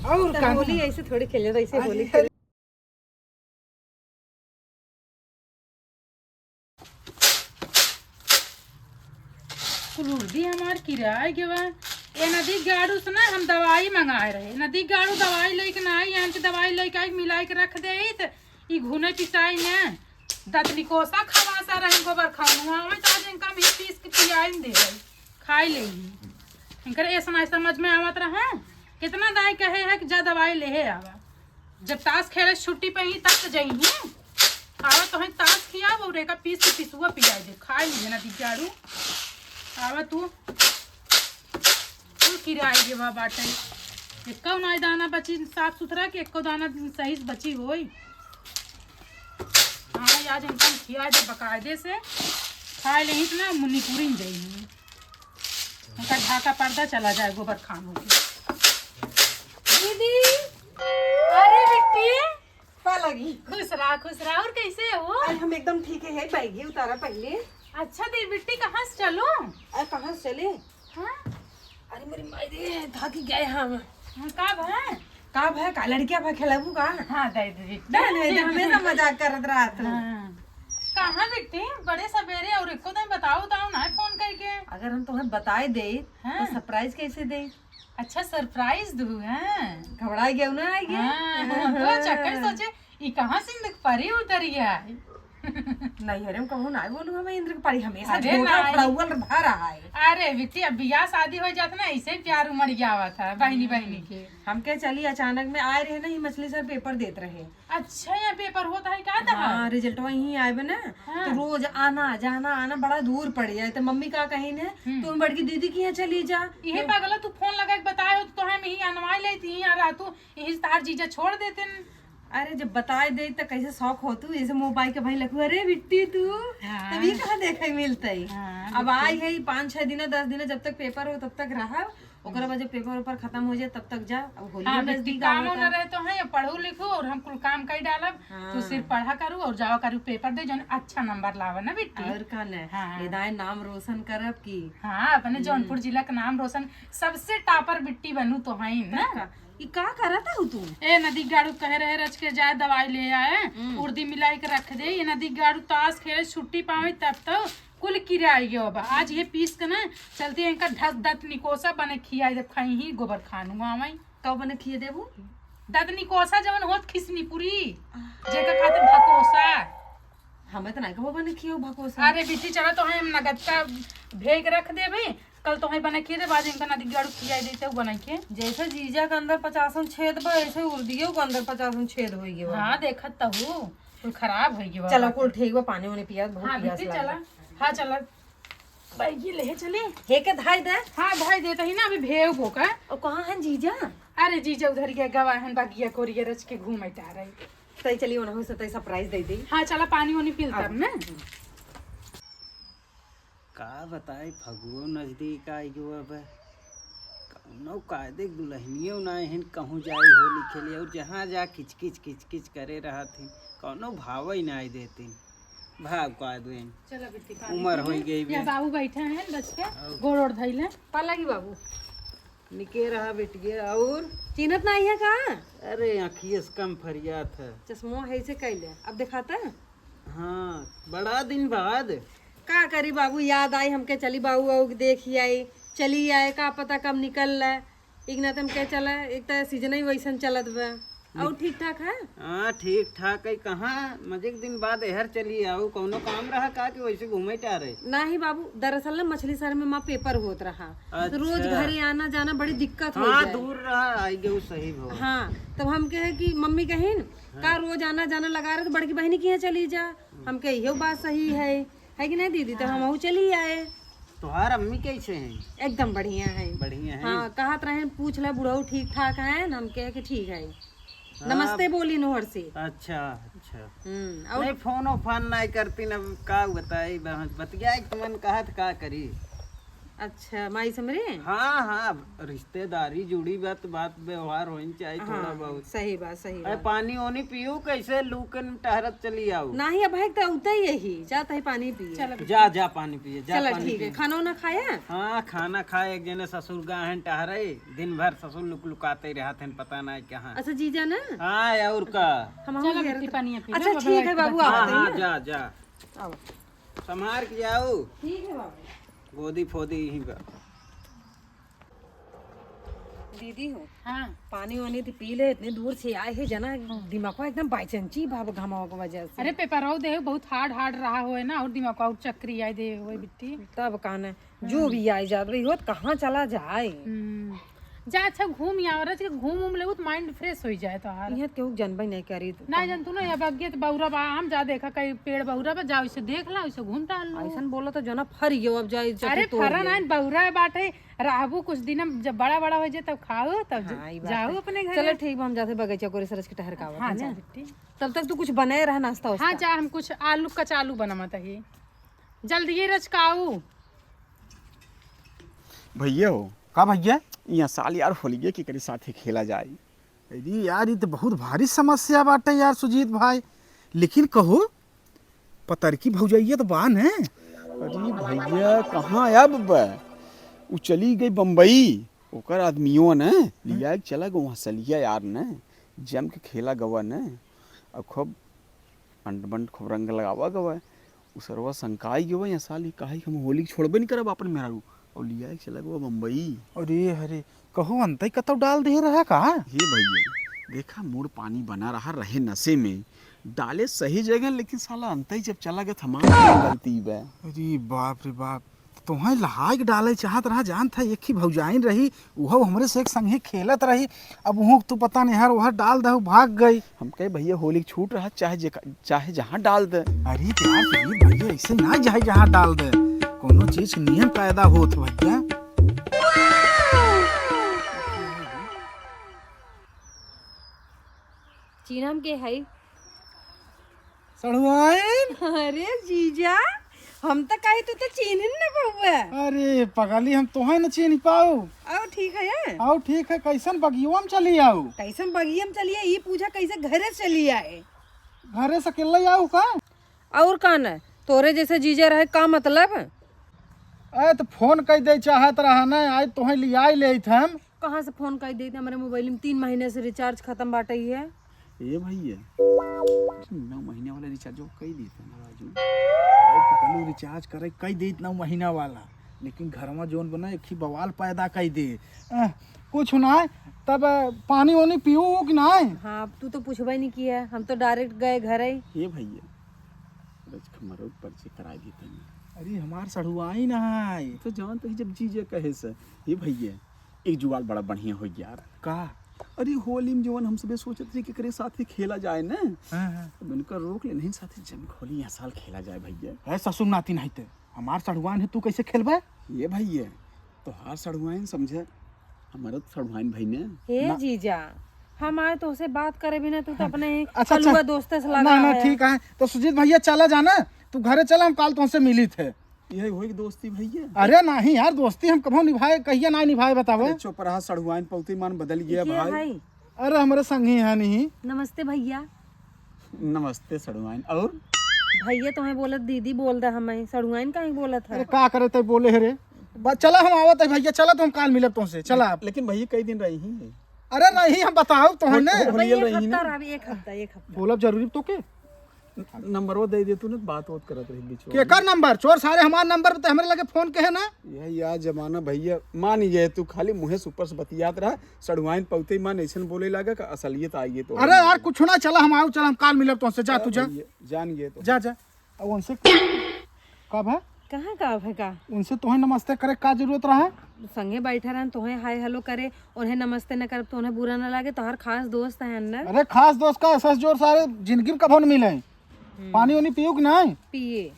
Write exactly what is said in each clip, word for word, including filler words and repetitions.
और तो का होली ना? ऐसे थोड़ी खेले, ऐसे आज होली खेले। कुल उर्दी हमार किराए के बा। ए नदी गाड़ू से ना हम दवाई मंगाए रहे। नदी गाड़ू दवाई लेके ना आई, यहाँ के दवाई लेके आई, मिलाई के रख दे त ई घुने पिसाई ने दतनी कोसा खवासा रहे गोबर खानु। आवे तो आज इनका हम ही पीस के पियाई दे रहे, खाई ले। इनकर ऐसा ना समझ में आवत रहा। कितना दाई कहे है कि जा दवाई ले आवा। जब ताश खेले छुट्टी पे ही तब तो जइही। आवा तो है ताश खियाब और एका पीस के पिसुआ पिया दे, खाई लीजिए ना दिग्गाड़ू। आवा तू। कुल किराए के बा बाटे। एको नाई दाना बची साफ सुथरा के, एको दाना सही से बची होई। हाँ, आज इनका हम खिया दे बकायदे से। खाए ले ही तो ना मुन्नी पूरी में जाई। उनका ढाका पर्दा चला जाए गोबर खान होके। दीदी, अरे बिट्टी, पा लगी। खुश रहा, खुश रहा। और कैसे हो? अरे हम एकदम ठीक है, है बैगी उतारा पहले। अच्छा दीदी, बिट्टी कहाँ से चलो? अरे कहाँ से चले? हाँ? अरे मेरी माई रे, थाकी गए हम। हाँ, का भा? का भा, का लड़किया भा खेलाबू का? हाँ, दे दे, दे दे, दे दे। हमेशा मजाक करत रहत हो। हाँ। कहाँ बिट्टी? बड़े सवेरे और एको दिन बताओ, बताओ ना फोन करके। अगर हम तुम्हें बताए दे, हाँ। तो सरप्राइज कैसे दे? अच्छा, सरप्राइज दू, हाँ। घबरा गया ना, आ गया। हाँ, हम तो चक्कर सोचे, ई कहाँ से इंद्र के परी उतरी है? नहीं, अरे हम कहूँ ना बोलू, हमें इंद्र के परी हमेशा अरे झोंका नहीं। फड़ाउल भरा है। अरे बिट्टी, अब बियाह शादी हो जात ना, ऐसे ही प्यार उमड़ गया हुआ था बहनी बहनी के। हम के चली, अचानक में आए रहे ना, ये मछली सर पेपर देत रहे। अच्छा, यहाँ पेपर होता है का? हाँ, रिजल्टवा यहीं आए बा ना, हाँ। तो रोज आना जाना आना बड़ा दूर पड़ जाए। तो मम्मी का कही ने, हम्म। तुम बड़की दीदी के यहाँ चली जा। यही तो पागल, तू फोन लगा के बताए हो तो हम यहीं अनवाई लेती ही, यहाँ रह तू, यहीं से तार जीजा छोड़ देते न। अरे जब बताए दे तो कैसे शौक हो तू, जैसे मोबाइल के भाई लखू, अरे बिट्टी तू, हाँ। तब ये कहाँ देखे मिलते ही। हाँ, अब बिट्टी। आई है, पाँच छह दिन, दस दिन, जब तक पेपर हो तब तक रहा। ओकरा बाद जब पेपर वेपर खत्म हो जाए तब तक जा। अब होलियो हाँ, बिट्टी, नजदीक काम आवता। ना रहे तो है, पढ़ू लिखू और हम कुल काम कर डालब। हाँ। तू सिर्फ पढ़ा करू और जावा करू पेपर दे, जौन अच्छा नंबर लावा ना बिट्टी। और का न? हाँ। ये दाए नाम रोशन करब की? हाँ, अपने हम्म। जौनपुर जिला का नाम रोशन, सबसे टॉपर बिट्टी बनू तो है ना। का? ई का करत हऊ तू? ए नदी गाड़ू कहे रहे रच के जाए दवाई ले आए, हम्म। उर्दी मिलाई के रख दे। ये नदी गाड़ू ताश खेले छुट्टी पावे तब तो कुल किराई गयो बा। आज ये पीस के ना चलती है इनका ढस दत निकोसा बने खियाई देब, खाई ही गोबर खानू आवई। का बने खिए देबू? दत निकोसा जवन होत खिसनी पूरी, जेका खातिर भकोसा। हमें तो नहीं कबो बने खियो भकोसा। अरे बिट्टी चला तो हम नगद का भेज रख देबे, कल तो हम बने खिए देब, आज इनका नदी गाड़ू खियाई देते बने के। जैसे जीजा के अंदर पचासन छेद बा, ऐसे उर्दियो के अंदर पचासन छेद होई गयो बा। हाँ, देखत तो हूँ। कुल खराब होइ गयो चला, बाटे। कुल ठीक बा, पानी वानी पिया, बहुत हाँ, पियास बिट्टी, लागल। चला। हाँ, चला। बैगी ले चली। हे के धाई दे। हाँ, धाई दे, तही ना अभी भेव बोका। और कहाँ हैं जीजा? अरे, जीजा उधर गया, गवा हन, बगिया कोरिया रच के घूमत आ रही। तई चली, उन्हों से तई सरप्राइज दे दी। हाँ, चला, पानी वानी पी हाँ। तब ना। का बताई, फगुओ नजदीक आइ गयो अब। कौनो कायदे के दुलहनियो ना एहन कहूँ जाई होली खेले, और जहाँ जा किचकिच किचकिच करे रहत ही, कौनो भाव ही ना आई देती। भाव का दुइन चलो बिट्टी, पानी उम्र पी होई ले। गई या बे। बाबू बैठे हैं बच के, और गोड़ ओड़ धइले। पा लगी बाबू। निके रहा बिटिया, और चिन्हत ना है का? अरे, आँखिए से कम फरियात है। चश्मो है से कैले, अब दिखाता? हाँ, बड़ा दिन बाद। का करी बाबू, याद आई हमके, चली बाबू, आऊ के देखी आई, चली आए, का पता कब निकल ले। एक ना तुम के चला, एक तो सीजन ही वैसन चलत बा। और ठीक ठाक है? हाँ, ठीक ठाक है। कहाँ मजे के दिन बाद एहर चली आऊ, कौनो काम रहा का कि वैसे घूमे टहरे? नाही बाबू, दरअसल ना मछली शहर में माँ पेपर होत रहा, तो रोज अच्छा। घरे आना जाना बड़ी दिक्कत हो हाँ, जाए। दूर रहा, आई गयो सही भवा। हाँ, तब हम कहे कि मम्मी कहिन, हाँ। का रोज आना जाना लगा रहे, तो बड़की बहनी के यहाँ चली जा। हम कहे, इहो बात सही है, है कि नहीं दीदी? तो हाँ। हमहू चली आए। तोहार अम्मी कैसे हैं? एकदम बढ़िया है। बढ़िया है? हाँ, कहत रहे, पूछ ले बुढ़ऊ ठीक ठाक है, हम कहे कि ठीक है। हाँ। नमस्ते बोली नोहर से। अच्छा, अच्छा। हम्म, और नहीं, फोन फान नहीं करती न, का बताई, बतिया एक मन कहत का करी। अच्छा, माई समरे? हाँ, हाँ, रिश्तेदारी जुड़ी बात, बात व्यवहार होनी चाहिए थोड़ा हाँ, बहुत। सही बात, सही अरे, बात। पानी ओनी पीऊ, कैसे लू के टहरत चली आऊ? नाही, अब है तो उतई यही, जात है पानी पिए। चल, जा, जा, पानी पिए, जा, चल, पानी ठीक है, पिए। खाना वाना खाया? हाँ, खाना खाए, एक जने ससुर गा हैं टहरे, दिन भर ससुर लुक लुकाते रहत हैं, पता नहीं कहाँ। अच्छा, जीजा ना? हाँ, और का? हम चलो, घेर बिट्टी, पानी पी लो, अच्छा, बाबा, ठीक है, एक बाबू, बात हाँ, आते हाँ, हैं। जा, जा। आओ। संभार के जाओ। ठीक है बाबू। गोदी फोदी यहीं पर। दीदी हो, हाँ। पानी वानी तो पी ले, इतने दूर से आए हैं जना, हाँ। दिमागवा एकदम बाइचंची भाव घमावा के वजह से। अरे, पेपरवा दे, बहुत hard hard रहा होए ना, और दिमागवा और चक्री आए दे होए बिट्टी। तब का न, जो हम्म। भी आए जात रही हो, तो कहाँ चला जाए? हम्म। जा, अच्छा, घूम आवा, रच के घूम उम लेबू तो mind fresh होई जाए तोहार। इहाँ केहू जनबे नहीं करी तो। ना जनतू ना, अब अग्गे तो बौरा बा, हम जा देखा, कई पेड़ बौरा बा, जा उसे देख ला, उसे घूम टहल लो। ऐसन बोला तो जना फर गयो, अब जाए, चक्की अरे तोड़ फरा ले। ना, बौरा बाटे, रहबू कुछ दिन, जब बड़ा बड़ा हो जाए तब खाओ, तब ज-, हाँ, ई बात जाओ है। अपने घरे। चलो ठीक बा, हम जाते बगीचा कोरे सरस के टहर का आवत हाँ, है जा ना। बिट्टी। तब तक तू कुछ बनाए रहा नाश्ता वास्ता। हाँ, जा, हम कुछ आलू, कचालू बनावत ही, जल्दी ये रचकाऊ। भैया हो। का भैया? यहाँ साल यार होलिये के करे साथे खेला जाए। अरे यार, ई तो बहुत भारी समस्या बाटे यार सुजीत भाई। लेकिन कहो, पतरकी भौजैया तो बा न? अरे भैया, कहाँ अब बा? उ चली गई बम्बई। ओकर आदमियों न लिया के चला गवा सलिया यार न, जम के खेला गवा न। अब खूब अंड बंड खूब रंग लगावा गवा। उ सरवा संकाई गवा, यहाँ साली काहे कि हम होली के छोड़बे नहीं करब अपन मेहरारू। और लिया के चला गवा बम्बई। अरे हरे, कहो अंतई कतौ डाल दे रहा का? हे भैया, देखा मूड पानी बना रहा, रहे नशे में, डाले सही जगह, लेकिन साला अंतई जब चला गया तो हमार कौन गलती बा? अरे बाप रे बाप, तोहें लहाई के डाले चाहत रहा, जानत है एक ही भौजाइन रही, उहो हमरे से एक संगे खेलत रही, अब उहो तू पता नहीं यार वहाँ डाल दहु भाग गई। हम कहे भैया होली के छूट रहा, चाहे जे, चाहे जहाँ डाल दे। अरे यार सुजीत भैया ऐसे ना चाहे जहाँ डाल दे, कोनो चीज के नियम कायदा होत भैया। चीनम के हई? सड़ुआइन? अरे जीजा, हम त कही तू त चीन्हिन न पउबे। अरे पगली, हम तोहे न चीन्हि पाऊ। आओ ठीक है। आओ ठीक है, कैसन बगियवा में चली आऊ? कैसन बगिया में चली आई, ई पूछा कैसे घरे चली आए? घरे से अकेले आऊ का? और का न, तोरे जैसे जीजा रहे का मतलब? अरे त फोन कई दे चाहत रहा न, आज तोहे लियाई लेत हम। कहाँ से फोन कई देत? हमरे मोबाइल में तीन महीने से रिचार्ज खत्म बाटे ही है। ए भैया, नौ महीने वाला रिचार्ज कई देत है ना राजू? अरे पगलू, रिचार्ज करे कई देत नौ महीना वाला, लेकिन घरवा जोन बना एक ही बवाल पैदा कई दे। अह, कुछ ना, तब पानी वानी पीऊ कि ना? हाँ, अब तू तो पूछबे नहीं किया, हम तो डायरेक्ट गए घर आई। ए भैया, रच के हमरो परिचय कराई देते हैं। अरे हमार सढ़ुआइन है। तो जानत ही जब जीजा कहे से। ए भैया, एक जुगाड़ बड़ा बढ़िया हो गया यार। का? अरे होली में जवन हम सबे सोचत रही कि एकरे साथे खेला जाए ना, हाँ, हाँ। अब इनका रोक ले नहीं, साथे जम के होली यहाँ साल खेला जाए भैया। है ससुर नाती नहीं ते, हमार सढ़ुआइन है, तू कैसे खेलबे? ए भैया, तोहार सढ़ुआइन समझे, हमारा तो सढ़ुआइन भाई ने। हे ना। जीजा, हम आए तोहसे बात करे बिना, तू तो हाँ। अपने ही अच्छा, अच्छा। हलुआ दोस्ते से लगा ना, ना, है। ठीक है। तो सुजीत भैया चला जाना, तू घरे चला, हम काल तोहसे मिली थे। यही होई दोस्ती भैया। अरे नहीं यार, दोस्ती हम कभो निभाए, कहिया ना निभाए बतावे। अरे चुप रहा, सढ़ुआइन पौती मान बदल गया के भाई। भाई? अरे हमरे संगी है नहीं। नमस्ते भैया। नमस्ते सड़ुआइन। और? भैया तुम्हें बोलत दीदी बोल दे, हमें सड़ुआइन काहे बोलत है? अरे का करे ते बोले है रे? बस चला हम आवत है भैया, चला तो हम काल मिलब तुमसे, चला आप। लेकिन भैया कई दिन रही ही? अरे रही हम बताओ तो है ना। हो-, होलियल भाई, एक रही हफ्ता ना? रह, एक हफ्ता, एक हफ्ता। बोलब जरूरी तो के? नंबरवा दे दे तू ना, बात वात करत रही बीच में। केकर नंबर? चोर सारे हमार नंबर पे ते हमरे लगे फोन के है ना? यह यार जमाना भैया, मान ही गए तू, खाली मुँहे से ऊपर से बतियात रहा। सड़ुआइन पौते मन ऐसन बोले लागा का असलियत आ गई तो। अरे यार, कुछ ना, चला हम आओ, चला हम काल मिलब तुमसे, जा तू जा। भैया, जान गए तो। जा, जा। अब उनसे कब है? कहाँ का है का? उनसे तोहे नमस्ते करे का जरूरत रहा? संगे बैठे रहन, तोहे हाय हेलो करे, उन्हें नमस्ते न करब तो उन्हें बुरा न लागे, तोहर खास दोस्त है ना। अरे खास दोस्त का ऐसा जोर सारे जिंदगी में कभो न मिले। हम्म। पानी वानी पीऊ कि नहीं? पिए।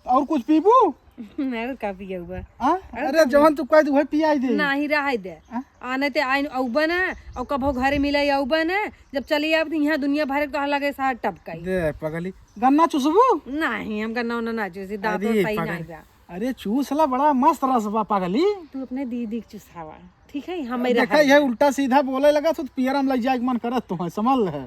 और कुछ पीबू? और का पिए हुआ? हाँ? और अरे का जवन पिए? तू कह दे वही पियाई दे। नहीं, रहाई दे। हाँ? आने ते आइन अउबा ना, और कभो घरे मिले अउबा ना, जब चली आब तो यहाँ दुनिया भर के तोहर लगे साथ टपकाई। दे पगली, गन्ना चुसबू? नहीं, हम गन्ना उन्ना ना चुसी, दांत अरे सही पगली। नहीं बा। अरे चूस ला, बड़ा मस्त रस बा पगली। तू अपने दीदी के चुसावा, ठीक है? हम देखा, ये उल्टा सीधा बोले लगा तो पियरा में लग जाए के मन करत तो है, समझ ले।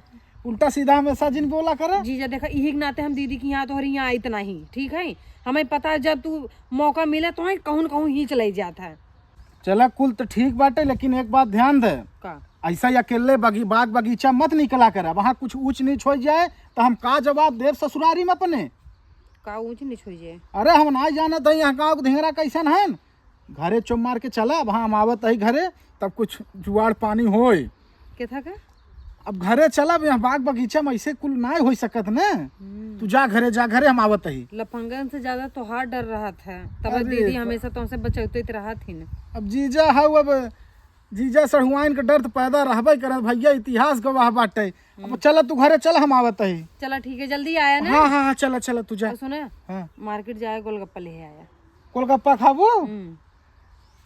उल्टा सीधा हमेशा जिन बोला करे। जीजा देखा, यही के नाते हम दीदी के यहाँ तोहरे यहाँ आइत नहीं, ठीक है? हमें पता है जब तू मौका मिले तो है कहूँ न कहूँ ही चले जात है। चला कुल तो ठीक बाटे, लेकिन एक बात ध्यान दे। का? ऐसा ही अकेले बगी-, बाग बगीचा मत निकला कर। वहाँ कुछ ऊंच नीच हो जाए तो हम का जवाब देब ससुरारी में अपने? का ऊंच नीच हो जाए? अरे हम ना जानत है यहाँ गाँव के ढेंगरा कैसन है। घरे चुप मार के चला, अब हम आवत ही घरे, तब कुछ जुआड़ पानी होए। के था का? अब घरे चला, अब यहाँ बाग बगीचा में ऐसे कुल ना हो सकत न। हम्म। तू जा घरे, जा घरे, हम आवत ही। लफंगन से ज्यादा तोहार डर रहत है, तब अरे दीदी तो हमेशा तुमसे बचौते रहत ही न। अब जीजा हऊ, अब जीजा सढ़ुआइन के डर तो पैदा रहबे करत भैया, इतिहास गवाह बाटे। अब हम्म। चला तू घरे चला, हम आवत ही। चला ठीक है, जल्दी आया ना। हाँ, हाँ, हाँ, चला, चला तू जा। और सुना, हाँ। मार्केट जाए, गोलगप्पा ले आया। गोलगप्पा खाबू? हम्म।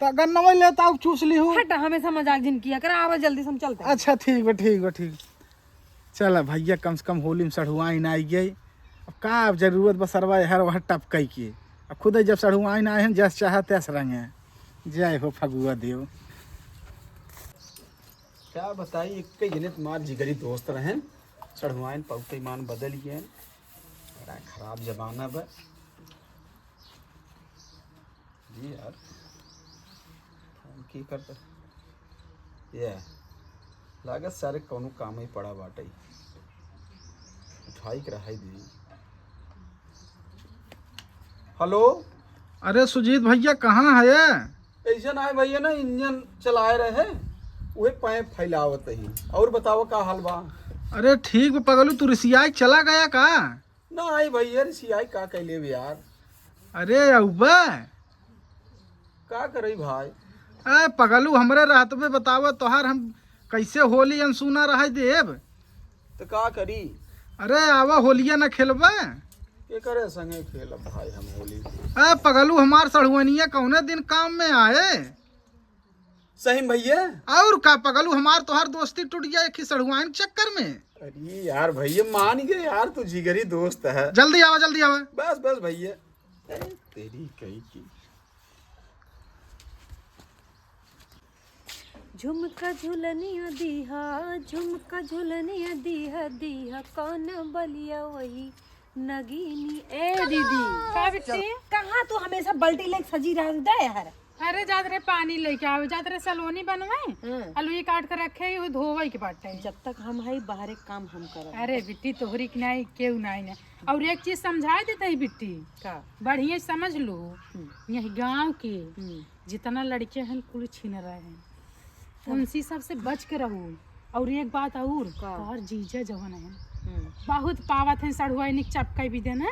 त गन्नवई लेता हूँ, चूस ली हूँ। हट, हमेशा मजाक जिन किया कर, आवा जल्दी से हम चलते हैं। अच्छा, ठीक बा, ठीक बा, ठीक। चला भैया, कम से कम होली में सढ़ुआइन आई गई। अब का जरूरत बा सरवा हर वह टपकई के। अब खुद जब सढ़ुआइन आए हैं, जस चाहे तस रंगे। जय हो फगुआ देव। क्या बताई, एक ही जने तुम्हार जिगरी दोस्त रहेन, सढ़ुआइन पौते मान बदल गए। बड़ा खराब जमाना बा। जी यार, फोन की करता? ये लागत सारे कौनो काम ही पड़ा बाटे, उठाई के रहाई दी। हेलो। अरे सुजीत भैया, कहाँ है ये? ऐसे ना है भैया, ना इंजन चलाए रहे, वही पाइप फैलावत ही। और बताओ का हाल बा? अरे ठीक बा पगलू, तू रिसियाई चला गया का? ना आई भैया, रिसियाई का कैले भी यार। अरे अउबा। का करई भाई? ए पगलू, हमरे रहत में बतावा तोहार हम कैसे होली अनसुना रह देब? तो का करी? अरे आवा होलिया न खेलबे। के करे संगे खेलब भाई हम होली? ए पगलू, हमार सढ़ुआइनिया कौने दिन काम में आए? सही में भैया। और का पगलू, हमार तोहार दोस्ती टूट गया एक ही सढ़ुआइन के चक्कर में। अरे यार भैया, मान गए यार, तू जिगरी दोस्त है। जल्दी आवा, जल्दी आवा। बस बस भैया। ए, तेरी कहीं की। झुमका झुलनिया दीहा, झुमका झुलनिया दीहा, दीहा कौन बलिया वही नगीनी। ए दीदी, का बिट्टी? कहाँ तू हमेशा बाल्टी लेके सजी रहत है यार? अरे जात रहे पानी लेके आवे, जात रहे सलोनी बनवाए, हम्म। अलुई काट के रखे ही, वो धोवे के बाटे। जब तक हम है बाहरे काम हम करब। अरे बिट्टी, तोहरी के नाई केहू नाई ना। और एक चीज समझाए देते ही बिट्टी, का? बढ़िया समझ लो, हम्म। यही गांव के हम्म। जितना लड़के हैं कुल छीन रहे हैं, तब उनसे सबसे बच के रहू। और एक बात और, का? तोहर जीजा जवन है, हम्म। बहुत पावत है सढ़ुआइनिक चपकाई भी देना,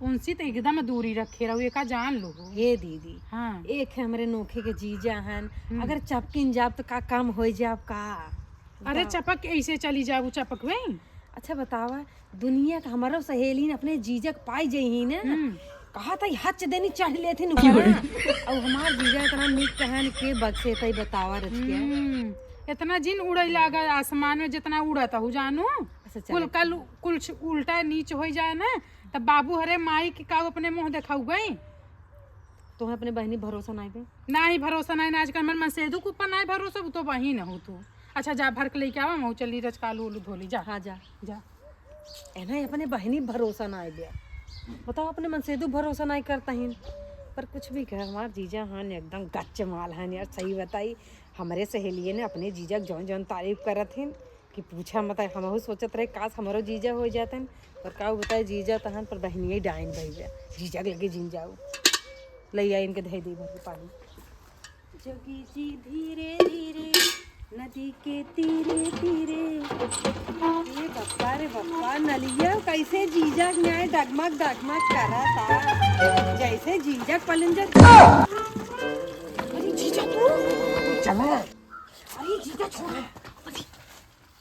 उनसे तो एकदम दूरी रखे रहू, एका जान लो। हे दीदी, हाँ। एक है हमरे नोखे के जीजा हन, हम्म। अगर चपकिन जाब तो का कम हो जाब का? अरे बताओ। चपक के ऐसे चली जाबू चपक में। अच्छा बतावा, दुनिया के हमारो सहेली ने अपने जीजा के पाई जइही ना, हम्म। कहा था हच देनी चढ़ लेथिन ऊपर। और हमार जीजा इतना नीक कहन के बक्से तई बतावा रच के। हम्म, इतना जिन उड़े लागा आसमान में जितना उड़त हूँ जानू। अच्छा, चलो। कुल कल, कुल छ-, उल्टा नीच हो जाए ना, तब बाबू हरे माई के काऊ अपने मुँह देखाऊ गई। तुम्हें अपने बहनी भरोसा नहीं बे? नाही भरोसा नाही ना, आजकल मन मनसेधु के ऊपर नाही भरोसा, वो तो बहिन हो तू। अच्छा जा भर के लेके आवा, मैं चली रच कालू उलू धोली जा। हाँ जा। जा। एना अपने बहनी भरोसा ना आए बे। बताओ अपने मनसेधु भरोसा नहीं करता ही। पर कुछ भी कह, हमार जीजा हन एकदम गच्च माल हन यार, सही बताई। हमरे सहेलिये ने अपने जीजा के जौन जौन तारीफ करत हिन कि पूछा मत, हमहू सोचत रहे काश हमरो जीजा हो जातन। पर का बताए जीजा तहन पर बहनिये डाइन भई बे। जीजा के लगे जिन जाऊ। ले आई इनके धई दे भर के पानी। जोगी जी धीरे धीरे नदी के तीरे तीरे। ये बप्पा रे बप्पा, नलिया कैसे जीजा के न्याय डगमग डगमग करता, जैसे जीजा के पलंजर। अरे जीजा तू चला। अरे जीजा छोड़। अरे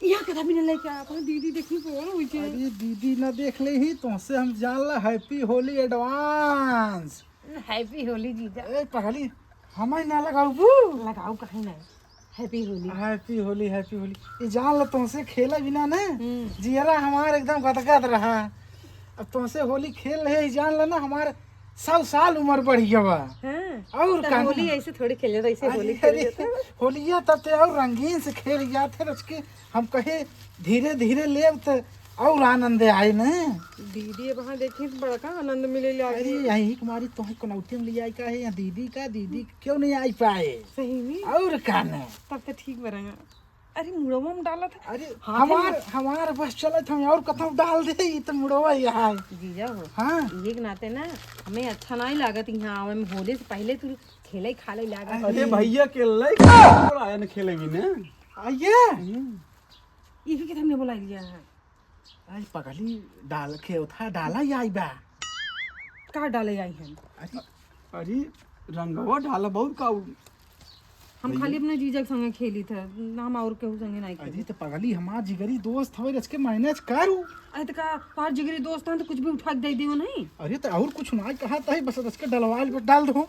यहाँ कदा भी न लेके आ, अपने दीदी देखी बोल हुई छे। अरे दीदी न देख ले ही, तुमसे हम जान ला happy होली advance। Happy होली जीजा। ए पगली, हमारी ना लगाऊ बू। लगाऊ कहीं नहीं। Happy होली। Happy होली, happy होली। ये जान ला तुमसे खेला बिना ना, हम्म। जियरा हमार एकदम गदगद रहा। अब तुमसे होली खेल रहे, ये जान ला ना हमार सौ साल उम्र बढ़ गया बा। हाँ, और तो का होली ना? ऐसे थोड़ी खेले, ऐसे अरे, होली खेले अरे, जाते हैं। होलिया तब ते और रंगीन से खेल जाते रच के। हम कहे धीरे धीरे लेब त और आनंद आए न। दीदी अब वहाँ देखी तो बड़का आनंद मिले लागे। अरे, यही कुमारी तोहे कनौती में ले आई का है या दीदी का? दीदी क्यों नहीं आई पाए? सही में? और का न? तब तो ठीक बा रहा। अरे, मुड़वा में डालत है। अरे, हाथे हमार, में। हमार बस चलत, हम और कतौ डाल दे, ई त मुड़वा ही है। जीजा हो, हाँ। ये के नाते ना, हमें अच्छा नहीं लागत यहाँ आवे में, होली से पहले तू खेले खाले लागत। अरे भैया के लई और आया न खेले भी ना। आइए। हम्म। ये के हमने बुला लिया है। आई पगली डाल के उठा डाला ही आई बा। का डाले आई हैं? अरे, अरे रंगवा डाला बहुत का उ-, हम भैया। खाली अपने जीजा के संगे खेली थे, ना हम और केहू संगे नहीं अरे खेली। तो पगली हमार जिगरी दोस्त हवे, रच के मैनेज करू। अरे तो का तोहार जिगरी दोस्त हैं तो कुछ भी उठा के दे दियो नहीं। अरे तो और कुछ ना कहा था, बस रच के डलवाल पे डाल दो,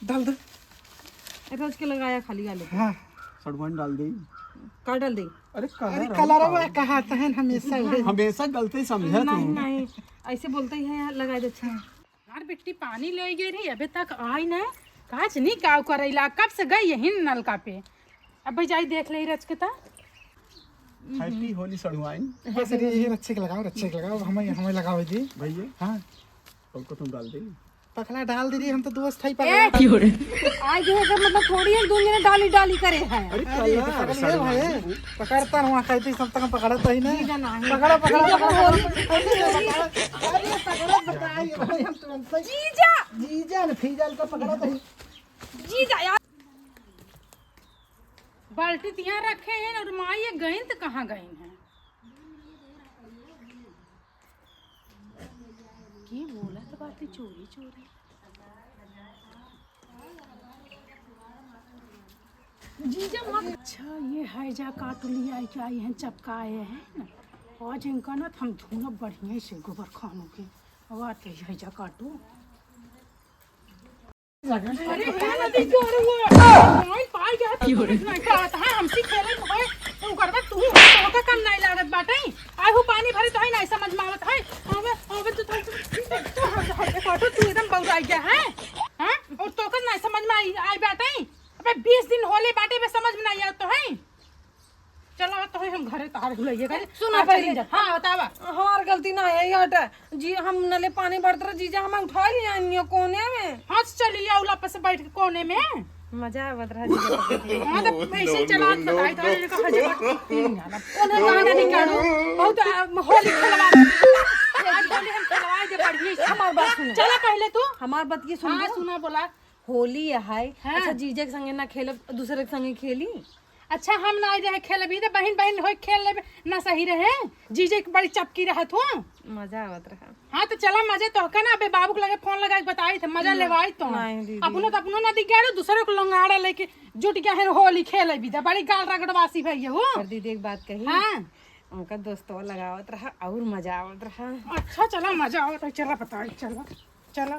डाल दो। अरे रच के लगाया खाली आलू। हाँ। सड़वाइन डाल दे। का डाल दे? अरे अरे कलर कलरवा है। कहा तहन हमेशा वही। हमेशा गलती समझा नहीं, तू। नहीं, ऐसे बोलते ही है, लगा दे। अच्छा। यार बेटी, पानी ले गई रही, अबे तक आई ना। काच नहीं काव करैला, कब से गई यही नलका पे। अब भाई जाई देख ले रच के ता। Happy होली सड़ुआइन। बस रे, ये रच के लगाओ, रच के लगाओ, हमें, हमें लगाओ जी। भैया। हाँ। और को तुम डाल दे। पकड़ा डाल दे रही, हम तो दोस्त है ए, पकड़ा। क्यों रे? आज जो है, मतलब, थोड़ी है, दो जने डाली डाली करे हैं। अरे अरे, कलर पकड़ ले सड़ुआइन। भाई, पकड़ता ना, वहाँ कहते सब तक पकड़ता ही ना। जीजा ना है। पकड़ा, पकड़ा, जीजा पकड़ा, बोली। पकड़ा, पकड़ा। अरे, पकड़ा, पकड़ा, ये भाई, हम तुरंत ही जीजा। जीजा ने फीजल का पकड़ा था। जीजा यार। बाल्टी तो यहाँ रखे हैं और माई ये गईन तो कहाँ गईन हैं? के बोलत बाटे चोरी चोरी? जीजा मत। अच्छा, ये हैजा काटू लिया के आई हैं, चपकाए हैं ना। आज इनका ना हम धुनब बढ़िया से गोबर खानू के। अब आते हैजा काटू। अरे, हे नदी जोर हुआ। मोबाइल पाई गया, तू समझ नहीं पावत है, हमसे खेले में होए, तो करबे तू, तोहका कम नहीं लागत बाटे। आए हो पानी भरे तो है नहीं समझ में आवत है। आवे, आवे तो, तो, तो, तो, हम तो हटे काटो, तू एकदम बौराई गया है। हाँ? और तोहका नहीं समझ में आई, आई बाटे। अबे बीस दिन होले बाटे, बे समझ में नहीं आवत तो है। चलो, तो हम घरे तोहार भुलाइए करे। सुना आज पहले। चली जा। हाँ, बतावा। हमार गलती ना है, ये हटा। जी, हम नले पानी भरत रहे, जीजा हमें उठा लिया आनियो कोने में। हाँ, चली लिया उला पे से बैठ के कोने में। मजा आवत रहा जीजा पकड़ के। हाँ, तो ऐसे चला बताई था, ये कहा जब कोने गाना नहीं काढू। बहुत, आ, होली खेलवा। आज होली हम खेलवाए दे बढ़िया से। हमार बात सुनो। चला पहले तू। हमार बात ये सुन हाँ, लो। सुना बोला। होली है। हाँ। अच्छा, जीजा के संगे ना खेलब, दूसरे के संगे खेली? अच्छा, हम ना रहे खेलब, ई तो बहिन बहिन होई खेल लेबे, ना सही रहे। जीजे के बड़ी चपकी रहत हो। मजा आवत रहा। हाँ, तो चला मजे तो का ना, अबे बाबू के लगे फोन लगा के बताई थे, मजा ना, लेवाई तो। नहीं दीदी। अपनो तो अपनो ना दिगाड़ो, दूसरे को लंगाड़ा लेके जुट गया है होली खेले भी, तो बड़ी गाल रगड़वासी भैया हो। पर दीदी एक बात कही। हाँ। उनका दोस्तवा लगावत रहा और मजा आवत रहा। अच्छा, चला मजा आवत है, चला बताई, चला, चला।